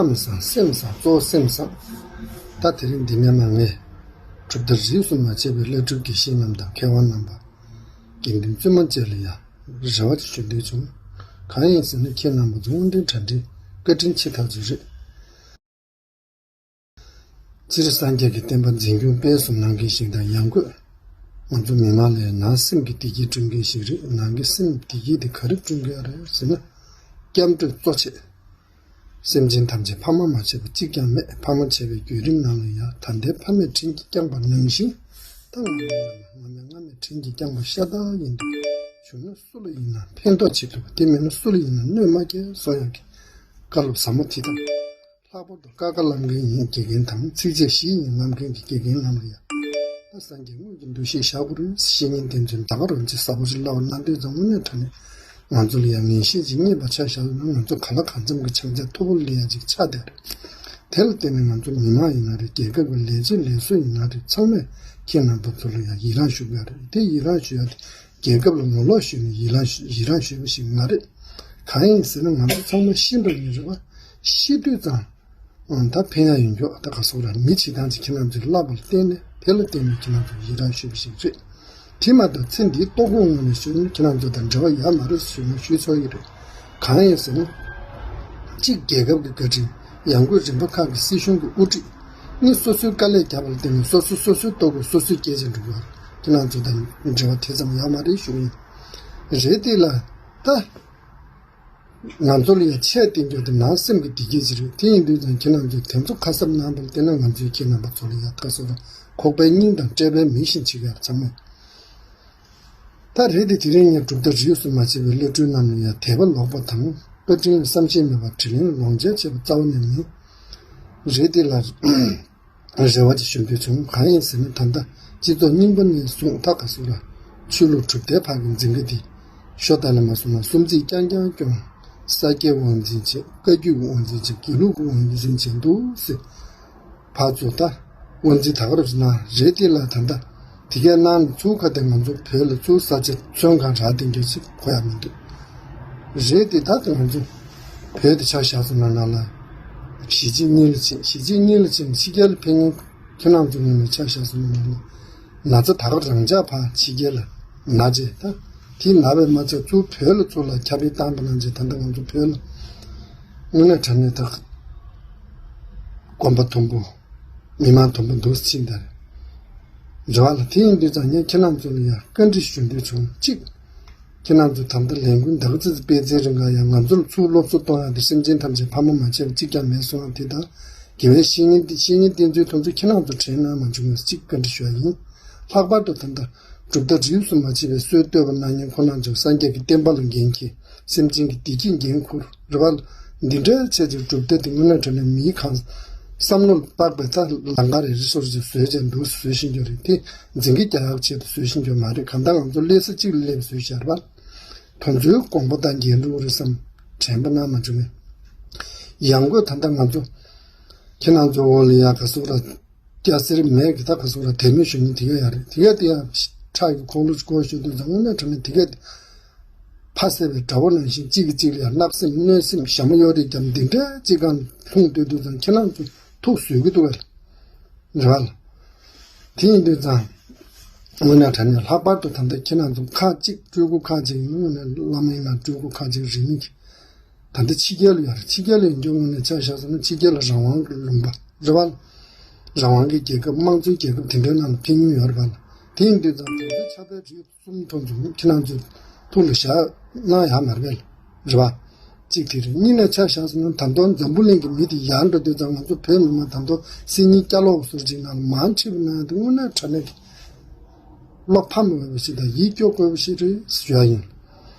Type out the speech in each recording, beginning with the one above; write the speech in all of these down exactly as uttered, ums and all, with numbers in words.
ལམ་བཟང་སེམས་བཟང་གཙོ་བོ་སེམས་བཟང་། ད་དེ་རིང་འདི་ནས་མ་ངས་གྲུབ་མཐའ་རིས་སུ་མ་ཆད་པའི་བླ་སྤྲུལ་དགེ་བཤེས་རྣམས་དང་མཁས་དབང་རྣམ་པ། དགེ་འདུན་བཙུན་མ་བཅས་ལ་ཡང་རེ་བ་ཅིག་ཞུ་འདོད་བྱུང་། གང་ཡིན་ཟེར་ན་ཁྱེད་རྣམ་པ་ཚོ་དབུ་འདྲེན་གྲ་སྒྲིག་བཀའ་དྲིན་ཆེ་ཐག་ཆོད་རེད། སྤྱིར་སངས་རྒྱས་ཀྱི་བསྟན་པ་འཛིན་སྐྱོང་སྤེལ་གསུམ་གནང་མཁན་ཞིག་དང་ཡང་སྒོས། ང་ཚོ་མི་མང་ལ་ཡང་ནང་སེམས་ཀྱི་བདེ་སྐྱིད་བསྐྲུན་མཁན་ཞིག་རེད། ནང་གི་སེམས་བདེ་སྐྱིད་དེ་ག་རེ་བསྐྲུན་གྱི་ཡོད་རེད་ཟེར་ན། སྐྱབས་འགྲོའི་གཙོ་ཆེ། སེམས་ཅན་ཐམས་ཅད་ཕ་མ་མ་བྱས་པ་གཅིག་ཀྱང་མེད། ཕ་མ་བྱས་པའི་བརྒྱུད་རིམ་ནང་ལ་ཡང་ད་ལྟའི་ཕ་མས་དྲིན་གྱིས་བསྐྱངས་པ་ནང་བཞིན། ད་ང་མེད་ང་མེད་ང་མེད་དྲིན་གྱིས་བསྐྱངས་པ་ཤ་སྟག་ཡིན་འདུག་བྱུང་ན་སུ་ལ་ཡིན་ན་ཕན་ཐོགས་བྱེད་ཐུབ་པ། དེ་མིན་ན་སུ་ལ་ཡིན་ན་གནོད་མ་སྐྱེལ་གསུང་ཡག་གི་བཀའ་སློབ་ཟབ་མོ་དེ་དང་། ལྷག་པར་དུ་ཀ་ཁ་བསླབ་མཁན་ཡིན་དགེ་རྒན་དང་། ཚིགས་བཅད་བཞི་ཡིན་བསླབ་མཁན་གྱི་དགེ་རྒན་རྣམས་ལ་ཡང་། ད་སངས་རྒྱས་དངོས་ཀྱི་འདུ་ཤེས་བཞག་དགོས་རེད། བཤེས་གཉེན་བསྟེན་ཚུལ་ད་ག་རང་ཅི་ཟབ་པོ་ཞིག་བསླབ་པ་གནང་འདོད་ཙང་། དངོས་གནས་དྲང་གནས་ང་ཚོ་ལ་ཡང་ངེས་ཤེས་ཅིག་རྙེད་པ་ཆ་བཞག་ན། ང་ཚོ་ག་ལ་གང་འཚམ་གྱི་ཕྱག་རྒྱ་མཐོ་པོ་སླེབས་ཡ་ཅིག་ཆགས་བསྡད་རེད། དེ་ལ་བརྟེན་ནས་ང་ཚོ་མི་མང་ཡིན་ན་རེད། རྒྱལ་ཁབ་ཀྱི་ལས་བྱེད་ལས་བཟོ་ཡིན་ན་རེད། ཚང་མས་ཁྱེད་རྣམ་པ་ཚོ་ལ་ཡང་ཡི་རང་ཞུ་གི་ཡོད་རེད། དེ་ཡི་རང་ཞུ་ཡ་དེ་རྒྱལ་ཁབ་ལ་ངོ་ལོག་ཞུས་ནས་ཡི་རང་ཞུ་ཡི་རང་ཞུས་པ་ཞིག་མ་རེད། གང་ཡིན་ཟེར་ན་ང་ཚོ་ཚང་མ་ཤི་འགྲོ་ཡིན་རེད་བ། ཤི་དུས་ཙང་། ཨང་། ད་ཕན་ཡ་ཡོད་མགྱོགས་ད་ག་སོག་ར་མི་བྱེད་སྟངས་ཅིག་ཁྱེད་རྣམ་ཚོས་བསླབ་པ་ལ་བརྟེན་ནས། དེ་ལ་བརྟེན་ནས་ཁྱེད་རྣམ་ཚོས་ཡི་རང་ཞུས་པ་ཞིག་རེད། དེ་མ་གཏོགས་ཚེ་འདིའི་ལྟོ་གོས་དངོས་ནས་ཞུས་ན་ཁྱེད་རྣམ་ཚོ་དང་འབྲེལ་བ་ཡོད་མ་རེད་ཞུས་ན་ཞུས་ཆོག་གི་རེད། གང་ཡིན་ཟེར་ན། གཅིག་རྒྱལ་ཁབ་ཀྱི་བཀའ་དྲིན། ཡང་སྒོས་རིམ་པ་ཁག་གི་སྲིད་གཞུང་གི་དབུ་ཁྲིད། གཉིས་སོ་སོའི་དཀའ་ལས་བརྒྱབ་པ་ལ་བརྟེན་ནས་སོ་སོ་སོ་སོའི་ལྟོ་གོས་སོ་སོས་སྐྱེལ་བཞིན་འགྲོ་གི་ཡོད་རེད། ཁྱེད་རྣམ་ཚོ་དང་འབྲེལ་བ་དེ་ཙམ་ཡོད་མ་རེད་ཞུ་གི་ཡིན། རེད་དེ་ལ། ད། ང་ཚོ་ལ་ཡང་ཆེས་བརྟན་རྒྱུ་དེ་ནང་སེམས་ཀྱི་བདེ་སྐྱིད་ཅིག་རེད། དེ་ཡིན་དུས་ཙང་ཁྱེད་རྣམ་ཚོས་དེ་ཚོ་ཁ་གསབ་གནང་བ་ལ་བརྟེན་ན། ང་ཚོས་ཁྱེད་རྣམ་པ་ཚོ་ལ་ཡང་ད་ག་སོག་ར་ཁོག་པའི་སྙིང་དང་སྤྲད་པའི་མིག་བཞིན་བྱེད་ཀྱི་ཡོད་རེད་ཚང་མས། ད་རེད་དེ། དེ་རིང་ངས་གྲུབ་མཐའ་རིས་སུ་མ་ཆད་པའི་བླ་སྤྲུལ་རྣམས་ལ་ཡང་དད་པ་ལོག་པ་དང་། བཀའ་དྲིན་ལ་བསམ་ཤེས་མེད་པར་དྲིན་ལན་ལོག་འཇལ་བྱེད་པ་རྩ་བ་ནས་མིན། རེད་དེ་ལ། རེ་བ་ཅིག་ཞུ་འདོད་བྱུང་། གང་ཡིན་ཟེར་ན། ད་ལྟ་སྤྱི་ཚོགས་རྙིང་པ་ནས་བཟུང་ད་ག་སོག་ར་ཆོས་ལུགས་གྲུབ་མཐའི་བར་གྱི་འཛིང་ག་འདི་ཤོ་ད་ལས་མ་སོང་ན་སུམ་རྩེག་རྐྱང་རྐྱང་སྐྱོང་། ས་སྐྱའི་དབང་འཛིན་བྱེད། བཀའ་བརྒྱུད་ཀྱི་དབང་འཛིན་བྱེད། དགེ་ལུགས་ཀྱི་དབང་འཛིན་བྱེད་འདུག་ཟེར། ཕར་ཚུར་ད་དབང་འཛིན་ད་ག་རང་ཞིག་གནང་། རེད་དེ་ལ་ད་ལྟ་དེ་གས་གནང་ནས་ཚུར་ཁ་དེ་ང་ཚོ་བོད་ལ་ཚུར་ས་ཆ་བཙོན་ཁང་རག་བསྡད་རྒྱུ་ཞིག་གོ་ཡ་མི་འདུག་རེད་དེ། ད་ང་ཚོ་བོད་དེ་ཆ་བཞག་སོང་ན་ནང་ལ་གཞིས་བྱེས་གཉིས་ལ་ཕྱིན། གཞིས་བྱེས་གཉིས་ལ་ཕྱིན་ནས་ཕྱི་རྒྱལ་ལ་ཕེབས་མཁན་ཁྱེད་རང་ཚོ་ངོས་ནས་ཆ་བཞག་སོང་ན་ནང་ལ་ན་ཚ་ད་ག་རང་འཇགས་ཕར་ཕྱི་རྒྱལ་ལ་ན་རྗེས། ད་དེ་ན་བས་མ་ཚད་ཚུར་བོད་ལ་ཚུར་ལ་ཁྱབ་སྤེལ་བཏང་པ་ནང་བཞིན། ད་ལྟ་ང་ཚོ་བོད་ལ་དངོས་གནས་དྲང་གནས་ད་གོམ་པ་མཐོན་པོ། མི་མང་དུམ་བུ་འདུག་ཕྱིན་དར། རེ་བ་ལ། དེ་ཡིན་དུས་ཙང་ངས་ཁྱེད་རྣམ་ཚོ་ལ་ཡང་བཀའ་འདྲི་ཞུ་འདོད་བྱུང་། གཅིག་ཁྱེད་རྣམ་ཚོ་ད་ལྟ་ལས་འགུལ་འདི་ག་ཙི་ཙི་སྤེལ་ཚེ་རིང་ག་ཡང་ང་ཚོར་ཚུར་སློབ་གསོ་གཏོང་ཡག་དེ། སེམས་ཅན་ཐམས་ཅད་ཕ་མ་མ་བྱས་པ་གཅིག་ཀྱང་མེད་གསུང་ཡག་དེ་དང་། དགེ་བའི་བཤེས་གཉེན་དེ། བཤེས་གཉེན་བསྟེན་ཚུལ་དེ་ཚོ་ཁྱེད་རྣམ་ཚོ་དྲན་གནང་མ་བྱུང་ངས་གཅིག་བཀའ་འདྲི་ཞུ་ཡག་ཡིན། ལྷག་པར་དུ་ད་ལྟ་གྲུབ་མཐའ་རིས་སུ་མ་ཆད་པའི་སྲོལ་གཏོད་པ་གནང་མཁན་ཁོང་རྣམ་ཚོ་སངས་རྒྱས་ཀྱི་བསྟན་པ་ལ་འགན་འཁྱེར། སེམས་ཅན་གྱི་བདེ་སྐྱིད་འགན་འཁུར། རེད་བ། འདི་འདྲའི་ཆེད་ཀྱི་གྲུབ་མཐའ་དེ་དངོས་གནས་དྲང་གནས་མིའི་གང་བསམ་བློ་ལ་དཔག་པའི་ད་ལང་ཀ་རེ་རེ་སོར་ཅིག་བཟོས་བྱས་འདུག་བཟོས་ཤེས་རྒྱུ་རེད་དེ། འཛིང་གི་རྒྱག་ཡག་ཆེད་དུ་བཟོས་ཤེས་རྒྱུ་མ་རེད། གང་ལྟར་ང་ཚོ་སླེབས་ས་གཅིག་ལ་སླེབས་བཟོས་བཞག་རེད་བ། དེ་ཚོའི་དགོངས་པ་དང་འགལ་འགྲོ་གི་རེད་བསམ་དྲན་པ་གནང་མ་བྱུང་ངས། ཡང་སྒོས་ད་ལྟ་ང་ཚོ་ཁྱེད་རྣམ་ཚོ་འོག་ལ་ཡ་ག་སུ་ར་སྐྱ་སེར་མེད་ཀྱི་ད་ག་སུ་ར་དད་མོས་ཞུ་མཁན་དེ་ག་ཡ་རེད། དེ་ག་དེ་ཡང་ཁྲག་གི་ཁོག་ལུ་སྐོར་ཞུ་དུས་ཙང་། དངོས་གནས་དྲང་གནས་དེ་ག་དེ་ཕ་བསད་པའི་དགྲ་བོ་ནང་བཞིན་གཅིག་གིས་གཅིག་ལ་ཡང་བརྣབ་སེམས་གནོད་སེམས་ཞྭ་མོ་གཡོག་རེས་བརྒྱབ། འདི་འདྲ་གཅིག་སྒང་ལྷུང་སྡོད་དུས་ཙང་ཁྱེད་རང་ཚོ་ཐུགས་བཟོད་ཀྱི་འདུག་གས། རེད་བ་ལ། དེ་ཡིན་དུས་ཙང་། དངོས་གནས་དྲང་གནས་ལྷག་པར་དུ་ད་ལྟ་ཁྱེད་རང་ཚོ་ཁག་གཅིག་སྤྲུལ་སྐུ་ཁག་གཅིག་ཡིན། དངོས་གནས་བླ་མ་ཡིན་ན་སྤྲུལ་སྐུ་ཁག་གཅིག་རིས་མེད་ཀྱི། ད་ལྟ་ཕྱི་རྒྱལ་ལ་ཡོད་རེད། ཕྱི་རྒྱལ་ལ་ཡོད་རྒྱུ་དངོས་གནས་ཆ་བཞག་སོང་ན་ཕྱི་རྒྱལ་ལ་རང་དབང་གི་ལུང་པ་རེད་བ་ལ། རང་དབང་གི་རྒྱལ་ཁབ་དམངས་གཙོའི་རྒྱལ་ཁབ་དེ་འདྲའི་ནང་ལ་ཕེབས་མྱོང་ཡོད་རེད་བ་ལ། དེ་ཡིན་དུས་ཙང་དེ་ཚོའི་ཕྱག་དཔེ་རིས་གསུམ་དེ་ཚོ་ཁྱེད་རང་ཚོས་ཐུགས་ལ་བཞག་གནང་ཡག་མ་རེད་པས། རེད་བ། གཅིག་དེ་རེད། གཉིས་ནས་ཆ་བཞག་སོང་ན་ད་དུང་འཛམ་བུ་གླིང་གི་མི་དེ་ཡར་འགྲོ་དུས་ཙང་ང་ཚོ་བོད་མི་མང་ད་དུང་སེམས་ཉིད་སྐྱ་ལོག་བཟོ་ཅིག་ནང་ལ་མར་ཁྲིད་པ་ན་དེ་དངོས་གནས་དྲང་གནས་ཀྱི་བློ་ཕམ་དགོས་པ་ཞིག་དང་ཡིད་སྐྱོ་དགོས་པ་ཞིག་རེད་ཞུ་ཡ་ཡིན།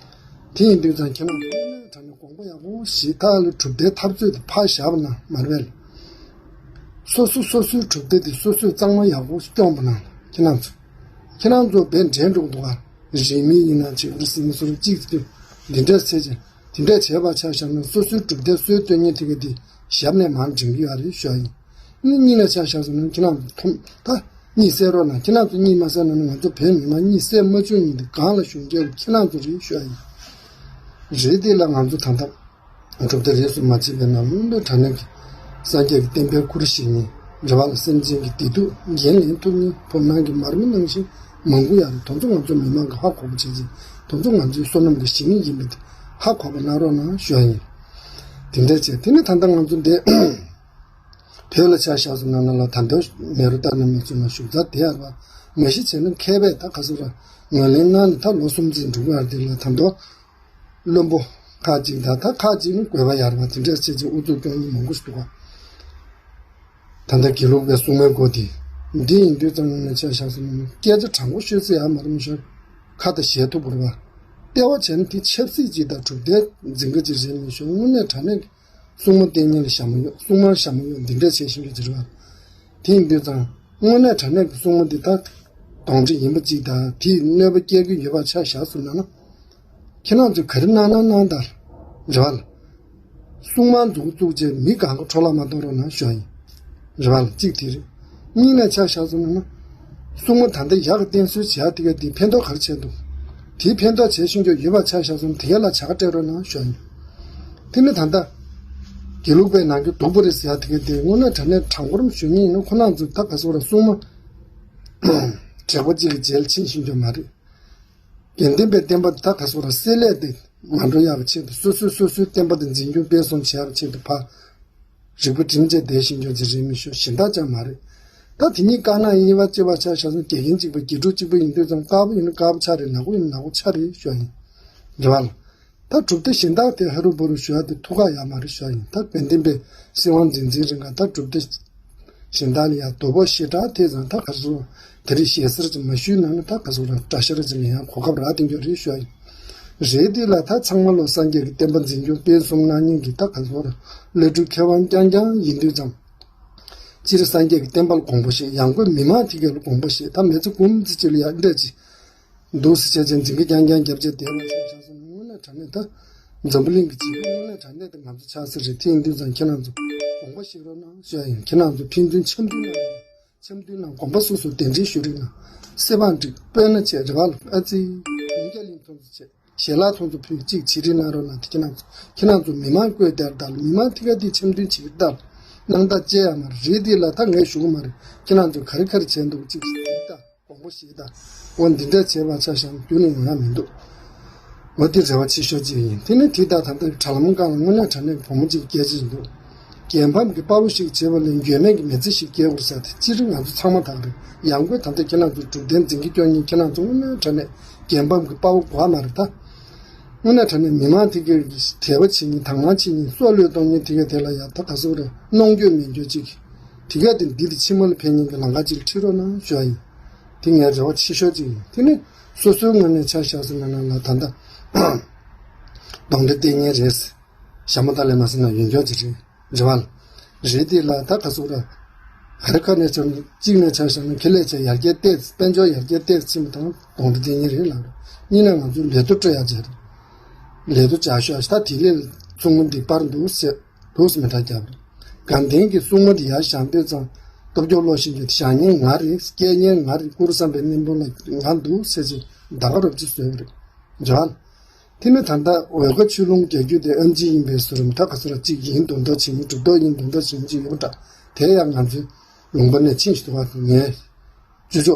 དེ་ཡིན་དུས་ཙང་ཁྱེད་རང་དངོས་གནས་དྲང་གནས་དགོངས་པ་ཡག་པོ་ཞིག་ད་ལོ་གྲུབ་མཐའི་འཐབ་རྩོད་དེ་ཕར་བཞག་པ་ན་མ་རེད་པས། སོ་སོ་སོ་སོའི་གྲུབ་མཐའ་དེ་སོ་སོས་གཙང་མ་ཡག་པོ་སྐྱོང་པ་ན་ཁྱེད་རང་ཚོ། ཁྱེད་རང་ཚོ་བས་འདྲེན་འགྲོ་གི་འདུག་ག་རིས་མེད་ཡིན་ན་ཅིག་རིས་ཟིན་སོར་གཅིག་ཚོས་འདི་འདྲ་བྱས་ཀྱང་དེ་འདྲ་བྱས་པ་ཆ་བཞག་ན་སོ་སོའི་གྲུབ་མཐའི་སྲོལ་གཏོད་མཁན་དེ་ག་དེ་ཞབས་ནས་མར་འདྲེན་གི་ཡོད་རེད་ཞུ་ཡ་ཡིན། ནི་གཉིས་ལ་ཆ་བཞག་སོང་ན་ཁྱེད་རང་ཚོ་ཐོམ་ད་གཉིད་སད་རོགས་གནང་། ཁྱེད་རང་ཚོ་གཉིད་མ་སད་ན་ནི་ང་ཚོ་བོད་མི་མང་གཉིད་སད་མ་བཅུག་མཁན་དེ་སྒང་ལ་ཞུགས་མཁན་ཁྱེད་རང་ཚོ་རེད་ཞུ་ཡ་ཡིན། རེད་དེ་ལ་ང་ཚོ་ད་ལྟ་གྲུབ་མཐའ་རིས་སུ་མ་ཆད་པའི་ནང་ལོ་དྲ་གནས་ཀྱི་ སངས་རྒྱས་ཀྱི་བསྟན་པའི་སྐུ་རུ་བཞེངས་མཁན་རེ་བ་ལ་སེམས་ཅན་གྱི་བདེ་སྡུག་འགན་ལེན་ཐུབ་མཁན་ཕོ་ནང་གི་མར་མེ་ནང་བཞིན་མང་པོ་ཡོད་རེད། དེ་ཚོ་ང་ཚོ་མི་མང་གི་ཧ་གོ་བ་བྱེད་ཅིང་དེ་ཚོ་ང་ཚོའི་བསོད་ནམས་ཀྱི་ཞིང་ཡིན་པ་དེ་ཧ་གོ་བ་གནང་རོགས་གནང་ཞུ་ཡ་ཡིན། དེ་འདྲ་བྱས་དེ་ནི་ད་ལྟ་ང་ཚོ་འདི་བོད་ལ་ཆ་བཞག་སོང་ན་ན་ལ་ད་ལྟ་མེ་རུ་སྟག་སྣ་མི་ཚོ་ན་བཞུགས་ཚར་དེ་ཡར་བ་མ་གཞི་བྱས་ན་མཁས་པས་ད་ག་ཚོད་ར་ངོས་ལེན་གནང་ནས་ད་ལོ་གསུམ་ཙམ་འགྲོ་གི་ཡོད་རེད། དེ་ལ་ད་ལྟ་བློན་པོ་ཁག་ཅིག་དང་ད་ཁག་ཅིག་ནི་དགོས་པ་ཡོད་རེད་བ། དེ་འདྲ་བྱས་ཅིག་ཨུ་ཚུགས་སྐྱོན་མཁན་མང་པོ་ཞིག་འདུག་ག་ད་ལྟ་དགེ་ལུགས་པའི་སྲུང་མའི་སྒོ་དེ་འདི་ཡིན་དུས་ཙམ་ནས་ཆ་བཞག་སོང་ན་སྐད་ཆ་དྲང་པོ་ཤོད་ས་ཡོད་མ་རེད། མི་ཤོར་ཁ་དང་ཞལ་ཐུག་པོ་རེད་བ། ལྟེ་བ་བྱས་ན་དེ་ཆབ་སྲིད་ཅིག་དང་གྲུབ་མཐའི་འཛིན་གྲྭ་ཅིག་རེད། མི་ཤོར་དངོས་གནས་དྲང་གནས་སྲུང་མ་བསྟེན་མཁན་ལ་ཞྭ་མོ་གཡོག་སྲུང་མར་ཞྭ་མོ་གཡོག་འདི་འདྲ་བྱེད་བཞིན་པའི་ཅིག་རེད་བ། དེ་ཡིན་དུས་ཙང་དངོས་གནས་དྲང་གནས་ཀྱི་སྲུང་མ་འདི་དག་གདོན་འདྲེ་ཡིན་པ་ཅིག་དང་དེས་གནོད་པ་སྐྱེལ་གྱི་ཡོད་པ་ཆ་བཞག་སོང་ན་ན། ཁྱེད་རང་ཚོས་ག་རེ་གནང་ན་གནང་དང་། རེ་བ་ལ། སྲུང་མ་འཛུགས་བཙུགས་བྱས་མི་གང་ག་འཕྲོ་བརླག་མ་གཏོང་རོགས་གནང་ཞུ་ཡ་ཡིན། རེ་བ་ལ་གཅིག་དེ་རེད། གཉིས་ནས་ཆ་བཞག་སོང་ན་ན། སྲུང་མ་ད་ལྟ་ཡག་གི་བསྟེན་གསོལ་བྱེད་ཡ་དེ་ག་དེ་ཕན་ཐོགས་ག་རེ་བྱས་འདུག་དེའི་ཕན་ཐོགས་བྱེད་བཞིན་རྒྱུ་ཡོད་པ་ཆ་བཞག་སོང་ན་དེ་ག་ལ་བྱ་དགའ་སྤྲད་རོགས་གནང་ཞུ་ཡ་ཡིན། དེ་ནི་ད་ལྟ། དགེ་ལུགས་པའི་ནང་གི་སྡུག་པོ་རེད་ཟེར་ཡ་དེ་ག་དེ་དངོས་གནས་དྲང་གནས་དྲང་པོར་ཞུ་ངེས་ཡིན་ན་ཁོ་རང་ཚོ་ད་ག་སོ་ར་སྲུང་མ། དྲེགས་པ་གཅིག་གི་རྗེས་ལ་ཕྱིན་བཞིན་རྒྱུ་མ་རེད། དགེ་འདུན་པའི་བསྟན་པ་ད་ག་སོ་ར་བསྲེ་ལྷད་དེ་མ་འགྲོ་ཡག་གི་ཆེད་དུ་སོ་སོས་སོ་སོའི་བསྟན་པ་དེ་འཛིན་སྐྱོང་སྤེལ་གསུམ་བྱེད་ཡག་གི་ཆེད་དུ་ཕར། རིག་པ་བསྒྲིམས་བྱས་བསྡད་བཞིན་རྒྱུ་ཅིག་རེད། མི་ཤོ་གཞན་དག་ཅང་མ་རེད། ད་དེ་གཉིས་དཀར་ནག་གཉིས་པ་གཅིག་པ་ཆ་བཞག་ན་དགེ་རྒན་གཅིག་པ་དགེ་ཕྲུག་གཅིག་པ་ཡིན་དུས་ཙང་དཀར་པོ་ཡིན་ན་དཀར་པོ་ཆགས་རེད། ནག་པོ་ཡིན་ན་ནག་པོ་ཆགས་རེད་ཞུ་ཡ་ཡིན། རེད་བ་ལ། ད་གྲུབ་མཐའ་གཞན་དག་དེ་ཧ་རུ་བུ་རུ་ཞུ་ཡ་དེ་ཐུགས་ཁག་ཡག་མ་རེད་ཞུ་ཡ་ཡིན། ད་དཔལ་ལྡན་པའི་སྲིད་དབང་འཛིན་འཛིན་རིང་ག་ད་གྲུབ་མཐའ་གཞན་དག་ལ་ཡ་དོ་ཕོག་ཞེ་དྲག་ཐེབས་ཙང་ད་ག་རེ་ཟེར། དེ་རིང་ཞེ་སར་ཅིག་མ་ཞུས་ན་ནི་ད་ག་ཟེར་ར་གྲྭ་ཤག་ཅིག་ལ་ཡང་གོ་སྐབས་རག་བསྡད་རྒྱུ་རེད་ཞུ་ཡ་ཡིན། རེད་དེ་ལ་ད་ཚང་མ་ལོ་སངས་རྒྱས་ཀྱི་བསྟན་པ་འཛིན་སྐྱོང་སྤེལ་གསུམ་གནང་མཁན་གྱི་ད་ག་ཟེར་ར་སློབ་ཕྲུག་མཁས་དབང་རྐྱང་རྐྱང་ཡིན་དུས་ཙང་། སྤྱིར་སངས་རྒྱས་ཀྱི་བསྟན་པ་ལ་དགོངས་པ་བཞེས། ཡང་སྒོས་མི་མང་དེ་ག་ལ་དགོངས་པ་བཞེས། ད་མི་ཚེ་འགུམ་ཙི་ཅིག་ལ་ཡ་འདྲ་ཅིག་འདུག་སེ་བྱས་བྱས་འཛིན་གྱི་རྐྱང་རྐྱང་རྒྱབ་བྱས་བསྡད་པ་ཆ་བཞག་སོང་ན་དངོས་གནས་དྲང་གནས་ད་འཛམ་བུ་གླིང་གི་སྤྱི་དངོས་གནས་དྲང་གནས་ད་ང་ཚོ་ཆགས་ས་རེད། དེ་ཡིན་དུས་ཙང་ཁྱེད་རང་ཚོ་དགོངས་པ་བཞེས་རོགས་གནང་ཞུ་ཡ་ཡིན། ཁྱེད་རང་ཚོ་ཕན་ཚུན་འཆམ་མཐུན་གནང་རོགས། འཆམ་མཐུན་གནང་། དགོངས་པ་སོ་སོ་གདན་འདྲེན་ཞུ་རིགས་གནང་། སྲིད་དབང་སྒྲིག་དཔོན་གནང་བྱས་རེ་བ་ལ་ཨ་ཙི། ཡིན་རྒྱ་གླིང་ཚོ་ཚོ་བྱས་ཞལ་ལག་ཚོ་ཚོ་ཕུལ་གཅིག་བྱེད་རིགས་གནང་རོགས་གནང་། དེ་ཁྱེད་རང་ཚོ་ཁྱེད་རང་ཚོ་མི་མང་བསྐོས་དེར་བདག་ལ་མི་མང་ཐི་ག་དེ་འཆམ་མཐུན་བྱེད་ཀྱི་བདག་ལ་གནང་སྟངས་བཅས་ཡ་མ་རེད། དེ་ལ་ད་ངས་ཞུ་གི་མ་རེད། ཁྱེད་རང་ཚོ་ག་རེ་ག་རེ་བྱས་འདུག་གཅིག་བྱེད་ད། དགོངས་པ་བཞེས་དང་། འོ་འདི་འདྲ་བྱས་པ་ཆ་བཞག་ན་རྒྱུ་ནི་ཡོང་ཡ་མི་འདུག་འོ་འདི་རེ་བ་ཆེ་ཤོས་གཅིག་ཡིན། དེ་ནི་དེ་ལྟར་ད་ལྟ་དྲ་ལམ་སྒང་ལ་དངོས་གནས་དྲང་གནས་ཀྱི་བུ་མོ་གཅིག་གི་སྐད་ཆ་ཞིག་འདུག་རྒྱལ་ཕམ་གྱི་དཔའ་བོ་ཞིག་བྱེད་པ་ལས་འགྱོད་མེད་ཀྱི་མི་ཚེ་ཞིག་སྐྱེལ་དགོས་ཟེར་ཏེ་སྤྱིར་ང་ཚོ་ཚང་མ་དག་རེད། ཡང་སྒོས་ད་ལྟ་ཁྱེད་རང་ཚོ་གྲུབ་བསྟན་འཛིན་གྱི་སྐྱོང་མཁན་ཁྱེད་རང་ཚོ་དངོས་གནས་དྲང་གནས་རྒྱལ་ཕམ་གྱི་དཔའ་བོ་དགོས་མ་རེད་ད། དངོས་གནས་དྲང་གནས་མི་མང་དེ་གའི་དད་པ་བྱེད་མཁན་དང་བླངས་བྱེད་མཁན་སྲོག་བློས་གཏོང་མཁན་དེ་གའི་དེ་ལ་ཡ་ད་ག་ཟེར་རེད། གནོང་འགྱོད་མེད་འགྱོད་ཅིག་དེ་ག་དེ་འདི་དེ་ཕྱི་མ་ལ་ཕན་ཉེན་གྱི་ལམ་ཁ་ཅིག་ལ་ཁྲིད་རོགས་གནང་ཞུ་བ་ཡིན། དེ་ངའི་རེ་བ་ཆེ་ཤོས་ཅིག་ཡིན། དེ་ནི་སོ་སོའི་ངོས་ནས་ཆ་བཞག་སོང་ན་ན་ལ་ད་ལྟ་གདོན་འདྲེ་བསྟེན་མཁན་རེད། ཞྭ་མོ་ད་ལས་མ་སོང་ན་ཡོན་སྐྱོང་ཅིག་རེད། རེད་བ་ལ། རེད་དེ་ལ་ད་ག་ཟེར་ར། ག་རེ་ཁ་ནས་ཆ་གཅིག་ནས་ཆ་བཞག་ན་ཁེ་ལས་ཆ་ཡར་རྒྱས་ཏེ་དཔལ་འབྱོར་ཡར་རྒྱས་ཏེ་ཕྱིན་པ་དང་གདོན་འདྲེ་བསྟེན་མཁན་རེད་ལ། གཉིས་ནས་ང་ཚོའི་ལས་དོ་སྤྲོད་ཡག་ཅིག་རེད། ལས་དོ་བྱ་ཤོག་ད་དེ་ལས་ཚོང་མ་འདི་པར་འདུག་ཟེར། ལུགས་སུ་མི་འདྲ་རྒྱབ། དགའ་ལྡན་གྱི་སྲུང་མ་དེ་ཡར་བཞེངས་པའི་ཙང་སྟོབས་སྐྱོ་བློ་ཞིག་གིས་བཞེངས་མཁན་ང་རེད། སྐྱེལ་མཁན་ང་རེད། བཀུར་བསམ་པའི་གཉེན་པོ་ལ་ང་འདུག་ཟེར་ཅིག་ཟླ་ག་རོབ་ཅིག་བཟོས་པ་རེད། འཇོག་ཨ། དེ་ནི་ད་ལྟ་འོལ་ཁ་ཆོས་ལུང་རྒྱལ་རྒྱུད་དེ་ཨེམ་ཆི་ཡིན་པའི་ཟུར་མི་ད་ག་ཚོད་ར་གཅིག་ཡིན་མདོག་མདོག་བྱེད་མི་གྲུབ་མདོག་ཡིན་མདོག་མདོག་བྱེད་མི་གཅིག་ཡོད་པ་འདྲ། དེ་ཡང་ང་ཚོའི་ལུང་པ་ནས་ཕྱིན་ཞིག་འདུག་བ་ངས་ཅོ་ཅོ།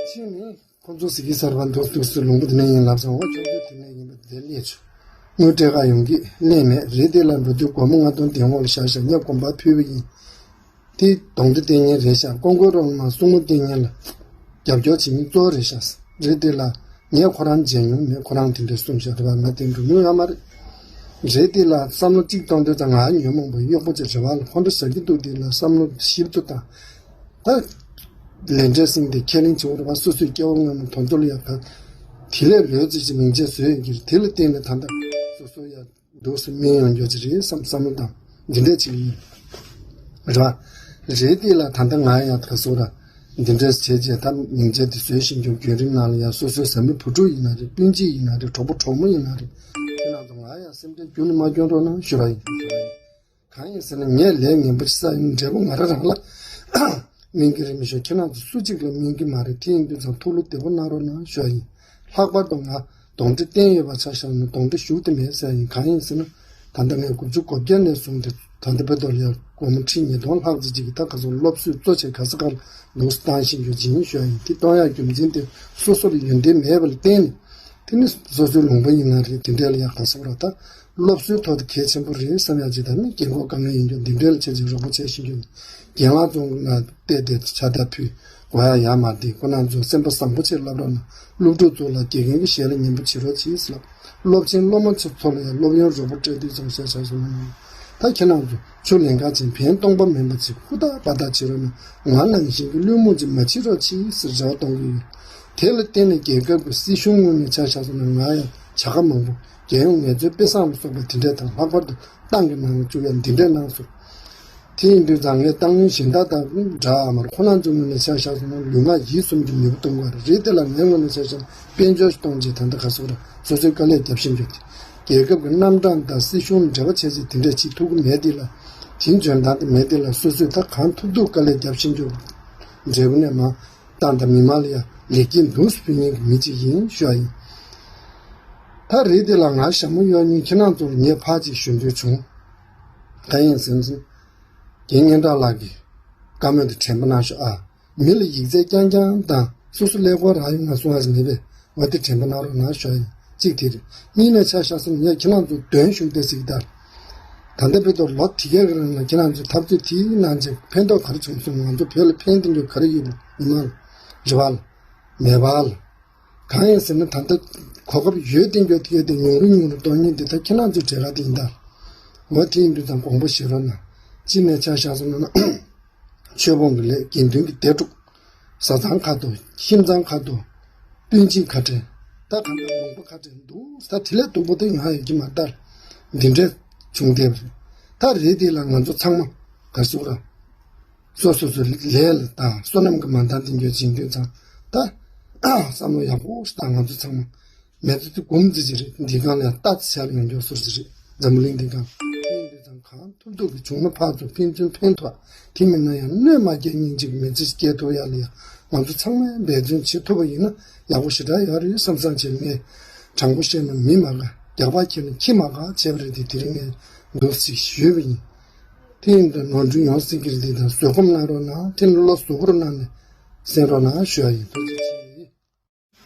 ཕྱིན་ནས། ཁོ་ཚོ་ཟི་གི་སར་བ་འདུག་འདུག་སེ་ལུང་པ་དེ་ནས་ཡིན་ལབ་སོང་། འོ་ཆུང་ཆུང་དེ་ནས་ཡིན་པ་དེ་སླེབས་བྱུང་། དངུལ་སྤྲད་ག་ཡོང་གི་སླེབས་མེད་རེད། དེ་ལ་འགྲོ་དུས་སྒོར་མོ་ལྔ་སྟོང་དེ་འོག་ལ་བཞག་བཞག་ངས་གོམ་པ་ཕུལ་བ་ཡིན། དེ་གདོན་འདྲེ་བསྟེན་མཁན་རེད་ཤག་ཀོང་ཀོའི་རོང་མ་སྲུང་མ་བསྟེན་མཁན་ལ་རྒྱབ་སྐྱོར་བྱེད་མཁན་གཙོ་བོ་རེད་ཤག་རེད། དེ་ལ་ངས་ཁོ་རང་མཇལ་མྱོང་མེད། ཁོ་རང་དེ་འདྲ་གསུངས་ཤག་རེད་བ། ང་དེ་འགྲོ་མྱོང་ཡོད་མ་རེད། རེད། དེ་ལ་བསམ་བློ་གཅིག་གཏོང་དུས་ཙང་ང་ཉོན་མོངས་པ་གཡོག་པོ་ཅིག་རེད་བ་ལ། ཁོ་འདྲ་ཟ་གི་འདུག་དེ་ལ་བསམ་བློ་ཞིབ་ཏུ་བཏང་། ད། ལས་འབྲས་ཟིན་ཏེ་ཁས་ལེན་བྱེད་འོར་བ་སོ་སོའི་སྐྱེ་བ་སྔོན་མ་དོན་དུ་ལ་ཡག་ག་དེ་ལས་ལོས་ཙི་ཅི་མིང་ཆད་བཟོས་ཡོད་ཀྱི་རེད། དེ་ལ་བརྟེན་ནས་ད་ལྟ་སོ་སོ་ཡག་འདུག་སེ་སྨིན་ཡོང་རྒྱུ་ཅི་རེད་བསམ་བསམ་བློ་བཏང་འདི་འདྲ་ཅིག་ཡིན། རེད་བ། རེད་དེ་ལ་ད་ལྟ་ང་ཡག་ག་སོ་ར་འདི་འདྲ་བྱས་རྗེས་ད་མིང་ཆད་དེ་བཟོས་བཞིན་རྒྱུ་བརྒྱུད་རིམ་ནང་ལ་ཡག་སོ་སོའི་བཟའ་མི་བུ་ཕྲུག་ཡིན་ན་རེད། སྤུན་མཆེད་ཡིན་ན་རེད། གྲོགས་པོ་གྲོགས་མོ་ཡིན་ན་རེད། ཁྱེད་རང་ཚོ་ང་ཡག་སེམས་ཁྲལ་ཁྱོན་ནས་མ་སྐྱོན་རོགས་གནང་ཞུ་ར་ཡིན། གང་ཡིན་ཟེར་ན་ངས་ལས་ངན་པ་ཅིག་བསགས་ཡིན། འབྲས་བུ་ང་རང་རང་ལ་སྨིན་གྱི་རེད་མི་ཤོག་ཁྱེད་རང་ཚོ་སུ་གཅིག་ལ་སྨིན་གྱི་མ་རེད། དེ་ཡིན་དུས་ཙང་ཐུགས་བློ་བདེ་པོ་གནང་རོགས་གནང་ཞུ་ཡ་ཡིན། ལྷག་པར་དུ་ང་གདོན་འདྲེ་བསྟེན་ཡོད་པ་ཆ་བཞག་ན་གདོན་འདྲེ་ཞུགས་ཏེ་མེད་ཟེར་ཡ་ཡིན། གང་ཡིན་ཟེར་ན་ད་ལྟ་ངས་དགུ་བཅུ་གོ་བརྒྱད་ནས་བཟུང་སྟེ་ ད་ལྟ་བོད་དུ་ཡང་སྒོར་མོ་ཁྲི་ཉིས་སྟོང་ལྷག་ཙམ་ཅིག་གིས་ད་ག་ཚོད་སློབ་གསོའི་གཙོ་ཆེ་ག་ས་གར་འདུག་སེ་བཏང་བཞིན་ཡོད་ཅིང་ཞུ་ཡ་ཡིན། དེ་གཏོང་ཡ་རྒྱུ་མཚན་དེ་སོ་སོར་ཡོན་ཏན་མེད་པ་ལ་བརྟེན་ནས། དེ་ནི་སོ་སོའི་ལུང་པ་ཡིན་ན་རེད། དེ་འདྲས་ལ་ཡང་ག་ས་གར་ད་སློབ་གསོའི་ཐོག་ཏུ་གལ་ཆེན་པོ་རེད་བསམ་ཡ་ཅིག་དང་ནི། རྒན་འཁོགས་དཀའ་ངལ་ཡིན་རྒྱུ་འདི་འདྲས་ལ་བྱས་ཅིག་རོགས་པ་བྱས་བཞིན་རྒྱུ་ནི། རྒན་ལགས་ཚོ་ལ་བལྟས་ཏེ་ཕྱག་རྟགས་ཕུལ། གོ་ཡ་ཡག་མ་བསྡད། ཁོ་རང་ཚོ་སེམས་པ་བཟང་པོ་བྱས་བསླབ་རོགས་གནང་། སློབ་ཕྲུག་ཚོ་ལ་དགེ་རྒན་གྱི་ཞལ་ལ་ཉན་པོ་བྱེད་རོགས་གྱིས་ལབ། སློབ་ཆེན་སློབ་མ་ཚོ་ཚོ་ལ་ཡང་སློབ་ཡོན་རོགས་པ་སྤྲད་དུས་ཙམ་བཤད་བྱ་སོང་ན། ད་ཁྱེད་རང་ཚོ་ཆུ་ལེན་ཁ་ཅན་བན་སྟོང་པ་མིན་པ་ཅིག་ཧུར་ཐག་འབད་ཐག་བྱེད་རོགས་གནང་། ང་ནང་བཞིན་གྱི་བླུན་རྨོངས་ཅིག་མ་བྱེད་རོགས་གྱིས་ཟེར་རེ་བ་གཏོང་གི་ཡོད། དེ་ལ་བརྟེན་ནས་རྒྱལ་ཁབ་ཀྱི་སྲིད་གཞུང་ངོས་ནས་ཆ་བཞག་སོང་ན། ང་ཡང་བྱ་དགའ་མང་པོ། རྒྱལ་ཡོངས་ངལ་རྩོལ་དཔེ་བཟང་ལ་སོགས་པ་དེ་འདྲས་དང་། ལྷག་པར་དུ་ཏང་གི་ནང་ལ་བཅུག་ཡ་འདི་འདྲས་གནང་སོང་། དེ་ཡིན་དུས་ཙང་ངས་ཏང་ཡོན་གཞན་དག་དང་འདྲ་མར་ཁོ་རང་ཚོའི་ངོས་ནས་ཆ་བཞག་སོང་ན་ལུས་ངག་ཡིད་གསུམ་གྱི་ནུས་པ་གཏོང་དགོས་རེད། དེ་ལ་ངའི་ངོས་ནས་ཆ་བཞག་ན་དཔལ་འབྱོར་གཏོང་བྱེད་ད་ལྟ་ག་སོགས་ར་སོ་སོའི་དཀའ་ལས་རྒྱབ་བཞིན་ཡོད་དེ། རྒྱལ་ཁབ་ཀྱི་རྣམ་གྲངས་དང་སྲིད་གཞུང་འབྲེལ་བ་བྱས་ཚེ་དེ་འདྲས་བྱེད་ཐུབ་ཀྱི་མེད་དེ་ལ། དེའི་འཇོན་ཐང་དེ་མེད་དེ་ལ། སོ་སོས་ད་གང་ཐུབ་ཐུབ་དཀའ་ལས་རྒྱབ་བཞིན་ཡོད། འབྲས་བུ་ནས་མ་ཏང་དང་མི་མང་ལ་ཡང་ལེགས་སྐྱེས་འདུག་སེ་ཕུལ་མཁན་གྱི་མི་གཅིག་ཡིན་ཞུ་བ་ཡིན། ད་རེས་དེ་ལ་ང་ཞྭ་མོ་གཡོག་མཁན་ཁྱེད་རང་ཚོར་ངས་ཕར་ཅིག་ཞུ་འདོད་བྱུང་། ད་ཡིན་ཟིན་ཟིན། རྒན་སྙན་གྲགས་ལགས་ཀྱིས་བཀའ་མོལ་དེ་དྲན་པ་གནང་ཤོག་ཨ། མི་ལ་ཡིག་ཚད་རྐྱང་རྐྱང་དང་སོ་སོ་ཀླད་ཀོར་རག་ཡོང་ང་གསུང་བ་ཟིན་མེད་པས། འོ་དེ་དྲན་པ་གནང་རོགས་གནང་ཞུ་བ་ཡིན། གཅིག་དེ་རེད། གཉིས་ནས་ཆ་བཞག་སོང་ན་ངས་ཁྱེད་རང་ཚོ་དོན་ཞུ་བསྡད་ཟིག་ད། ད་ལྟ་བོད་དུ་ལོ་དེ་གའི་རིང་ལ་ཁྱེད་རང་ཚོས་འཐབ་རྩོད་དེའི་ནང་ཆེ་ཕན་ཐོགས་ག་རེ་བྱུང་སོང་། ང་ཚོ་བོད་ལ་ཕན་བདེ་འགྱུར་ག་རེ་ཡོད་པ། མི་མང་ལ། རེ་བ་ལ། མེད་པ་ལ། གང་ཡིན་ཟེར་ན་ད་ལྟ་གོ་སྐབས་ཡོད་དེ་འགྱོ་དེ་གའི་དེ་ཉུང་རུ་ཉུང་རུ་གཏོང་མཁན་དེ་ད་ཁྱེད་རང་ཚོའི་གྲས་ཁ་དེ་ཡིན་ད། འོ་དེ་ཡིན་དུས་ཙང་དགོངས་པ་བཞེས་རོགས་གནང་། གཅིག་ནས་ཆ་བཞག་སོང་ན། ཆོས་སྤོང་གི་ལས། དགེ་འདུན་གྱི་སྡེ་དྲུག་བཟའ་ཚང་ཁ་ཐོར། ཁྱིམ་ཚང་ཁ་ཐོར། སྤུན་མཆེད་ཁ་བྲལ། ད་གང་ལྟར་ལུང་པ་ཁ་བྲལ་འདུག་ད་དེ་ལས་སྡུག་པོ་དེ་ཡོང་ཡ་ཡོད་ཀྱི་མ་རེད། འདི་འདྲས་བྱུང་བསྡད་པ་རེད། ད་རེད་དེ་ལ་ང་ཚོ་ཚང་མ་ག་ཟེར་ར། སོ་སོ་སོའི་ལས་ལ་དང་བསོད་ནམས་ཀྱི་མ་འདང་དེ་འགྱོ་བྱེད་འདོད་ཙང་ད་བསམ་བློ་ཡག་པོ་ཞིག་བཏང་། ང་ཚོ་ཚང་མ་མེ་ཏོག་ཏུ་འགུམ་ཙི་ཅི་རེད། འདི་གང་ལ་ཡང་ལྟ་ཙི་ཆ་ལ་ཡང་འགྱོ་སོ་ཅི་རེད། འཛམ་བུ་གླིང་འདི་གང་ཡིན་འདོད་ཙང་གང་། ཐུབ་ཐུབ་ཀྱིས་བྱུང་ན་ཕར་ཚུར་ཕན་ཚུན་ཕན་ཐོགས། དེ་མིན་ན་ཡང་གནོད་མ་སྐྱེལ་མཁན་ཅིག་མི་ཚེ་སྐྱེལ་ཐུབ་ཡ་ལ་ཡང་ང་ཚོ་ཚང་མས་འབད་བརྩོན་བྱེད་ཐུབ་པ་ཡིན་ན་ཡག་པོ་ཞེ་དྲག་ཡོད་རེད་བསམ་བསམ་བྱས་ནས། དྲང་པོ་བཤད་ན་མི་མ་དགའ། རྒྱག་པ་ཁྱེར་ན་ཁྱི་མ་དགའ་བྱས་པ་རེད་དེ། དེ་རིང་ངས་འདུག་སེ་ཞུས་པ་ཡིན། དེ་ཡིན་དུས་ནོར་འཁྲུལ་ཡོང་སྲིད་ཀྱི་རེད་དེ། ད་བཟོད་སྒོམ་གནང་རོགས་གནང་། དེ་ནི་བློ་གཟུ་བོར་གནང་ནས་གསན་རོགས་གནང་ཞུ་ཡ་ཡིན། ཐུགས་རྗེ་ཆེ།